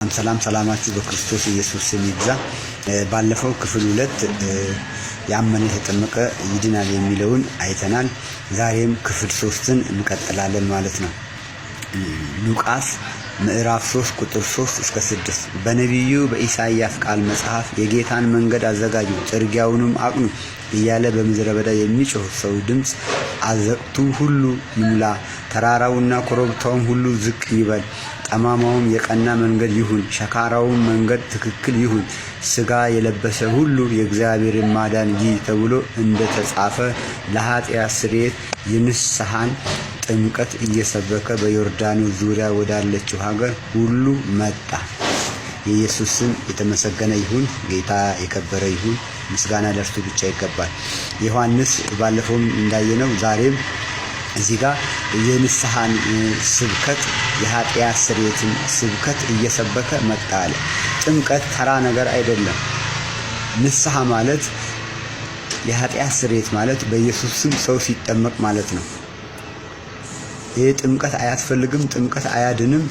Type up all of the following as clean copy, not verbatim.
ሰላም ሰላማችሁ በክርስቶስ ኢየሱስ ስም ይብዛ። ባለፈው ክፍል 2 ያመነ የተጠመቀ ይድናል የሚለውን አይተናል። ዛሬም ክፍል 3ን እንቀጥላለን ማለት ነው። ሉቃስ ምዕራፍ 3 ቁጥር 3 እስከ 6። በነቢዩ በኢሳይያስ ቃል መጽሐፍ የጌታን መንገድ አዘጋጁ፣ ጥርጊያውንም አቅኑ እያለ በምድረ በዳ የሚጮህ ሰው ድምፅ፣ አዘቅቱ ሁሉ ይሙላ፣ ተራራውና ኮረብታውም ሁሉ ዝቅ ይበል፣ ጠማማውም የቀና መንገድ ይሁን፣ ሸካራውም መንገድ ትክክል ይሁን፣ ሥጋ የለበሰ ሁሉ የእግዚአብሔርን ማዳን ይይ ተብሎ እንደተጻፈ ለኃጢአት ስርየት የንስሐን ጥምቀት እየሰበከ በዮርዳኖስ ዙሪያ ወዳለችው ሀገር ሁሉ መጣ። የኢየሱስ ስም የተመሰገነ ይሁን። ጌታ የከበረ ይሁን። ምስጋና ለእርሱ ብቻ ይገባል። ዮሐንስ ባለፈውም እንዳየነው ዛሬም እዚህ ጋር የንስሐን ስብከት፣ የኃጢአት ስርየትን ስብከት እየሰበከ መጣ አለ። ጥምቀት ተራ ነገር አይደለም። ንስሐ ማለት፣ የኃጢአት ስርየት ማለት በኢየሱስ ስም ሰው ሲጠመቅ ማለት ነው። ይህ ጥምቀት አያስፈልግም፣ ጥምቀት አያድንም፣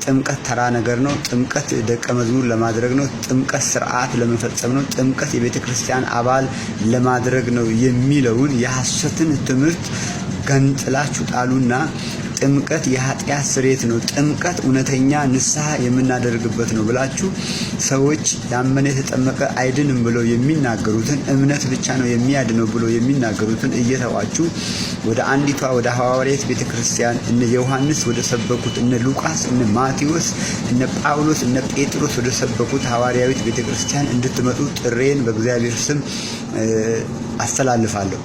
ጥምቀት ተራ ነገር ነው፣ ጥምቀት ደቀ መዝሙር ለማድረግ ነው፣ ጥምቀት ስርዓት ለመፈጸም ነው፣ ጥምቀት የቤተ ክርስቲያን አባል ለማድረግ ነው የሚለውን የሐሰትን ትምህርት ገንጥላችሁ ጣሉና ጥምቀት የኃጢአት ስርየት ነው፣ ጥምቀት እውነተኛ ንስሐ የምናደርግበት ነው ብላችሁ ሰዎች ያመነ የተጠመቀ አይድንም ብለው የሚናገሩትን፣ እምነት ብቻ ነው የሚያድነው ብለው የሚናገሩትን እየተዋችሁ ወደ አንዲቷ ወደ ሐዋርያት ቤተ ክርስቲያን፣ እነ ዮሐንስ ወደ ሰበኩት፣ እነ ሉቃስ፣ እነ ማቴዎስ፣ እነ ጳውሎስ፣ እነ ጴጥሮስ ወደ ሰበኩት ሐዋርያዊት ቤተ ክርስቲያን እንድትመጡ ጥሪዬን በእግዚአብሔር ስም አስተላልፋለሁ።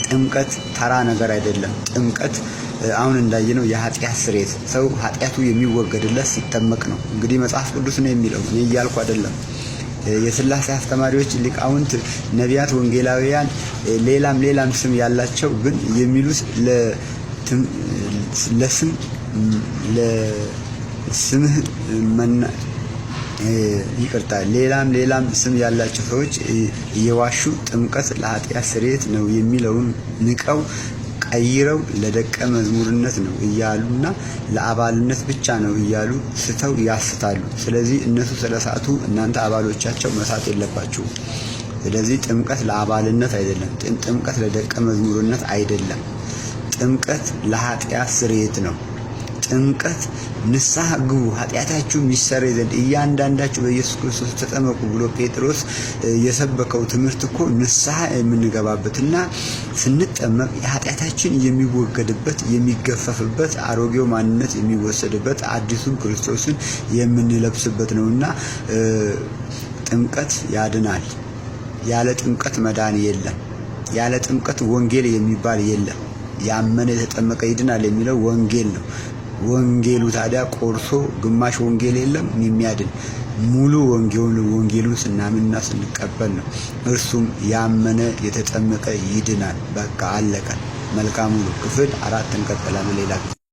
ጥምቀት ተራ ነገር አይደለም። ጥምቀት አሁን እንዳየነው የኃጢአት ስርየት፣ ሰው ኃጢአቱ የሚወገድለት ሲጠመቅ ነው። እንግዲህ መጽሐፍ ቅዱስ ነው የሚለው፣ እኔ እያልኩ አይደለም። የስላሴ አስተማሪዎች፣ ሊቃውንት፣ ነቢያት፣ ወንጌላውያን፣ ሌላም ሌላም ስም ያላቸው ግን የሚሉት ለስም ለስምህ፣ ይቅርታ፣ ሌላም ሌላም ስም ያላቸው ሰዎች እየዋሹ ጥምቀት ለኃጢአት ስርየት ነው የሚለውን ንቀው ቀይረው ለደቀ መዝሙርነት ነው እያሉና ለአባልነት ብቻ ነው እያሉ ስተው ያስታሉ። ስለዚህ እነሱ ስለሳቱ እናንተ አባሎቻቸው መሳት የለባችሁም። ስለዚህ ጥምቀት ለአባልነት አይደለም። ጥምቀት ለደቀ መዝሙርነት አይደለም። ጥምቀት ለኃጢአት ስርየት ነው። ጥምቀት ንስሐ ግቡ፣ ኃጢአታችሁም ይሰረይ ዘንድ እያንዳንዳችሁ በኢየሱስ ክርስቶስ ተጠመቁ ብሎ ጴጥሮስ የሰበከው ትምህርት እኮ ንስሐ የምንገባበትና ስንጠመቅ የኃጢአታችን የሚወገድበት፣ የሚገፈፍበት፣ አሮጌው ማንነት የሚወሰድበት፣ አዲሱን ክርስቶስን የምንለብስበት ነውና ጥምቀት ያድናል። ያለ ጥምቀት መዳን የለም። ያለ ጥምቀት ወንጌል የሚባል የለም። ያመነ የተጠመቀ ይድናል የሚለው ወንጌል ነው። ወንጌሉ ታዲያ ቆርሶ ግማሽ ወንጌል የለም የሚያድን፣ ሙሉ ወንጌሉን ስናምንና ስንቀበል ነው። እርሱም ያመነ የተጠመቀ ይድናል። በቃ አለቀ። መልካም ውሎ። ክፍል 4 እንቀጥላለን ሌላ ጊዜ።